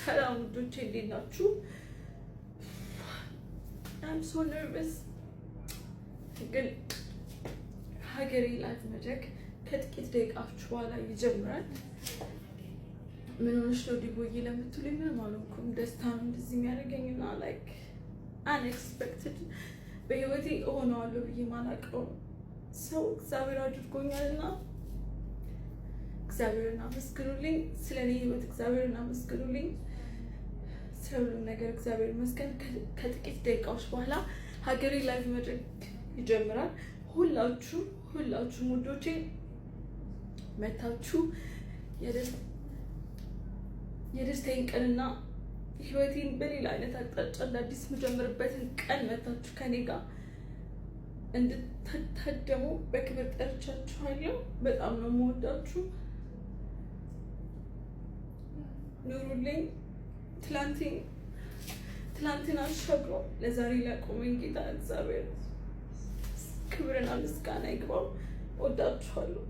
ሰላም ውዶቼ፣ እንዴት ናችሁ? I'm so nervous፣ ግን ሀገሬ live መድረክ ከጥቂት ደቂቃዎች በኋላ ይጀምራል። ምን ሆነሽ ነው ዲቦዬ ለምትሉኝ ምንም አልሆንኩም። ደስታ ነው እንደዚህ የሚያደርገኝ እና like unexpected በህይወቴ እሆነዋለሁ ብዬ ማላውቀው ሰው እግዚአብሔር አድርጎኛል እና እግዚአብሔርን አመስግኑልኝ። ስለ እኔ ህይወት እግዚአብሔርን አመስግኑልኝ። ስለ ሁሉም ነገር እግዚአብሔር ይመስገን። ከጥቂት ደቂቃዎች በኋላ ሀገሬ live መድረክ ይጀምራል። ሁላችሁ ሁላችሁም ውዶቼ መታችሁ የደስታዬን ቀንና ህይወቴን በሌላ አይነት አቅጣጫ እንደ አዲስ የምጀምርበትን ቀን መታችሁ ከኔ ጋር እንድትታደሙ በክብር ጠርቻችኋለሁ። በጣም ነው የምወዳችሁ። ኑሩልኝ። ትላንትን አሻግሮ ለዛሬ ላቆመኝ ጌታ እግዚአብሔር ክብርና ምስጋና ይግባው። ወዳችኋለሁ።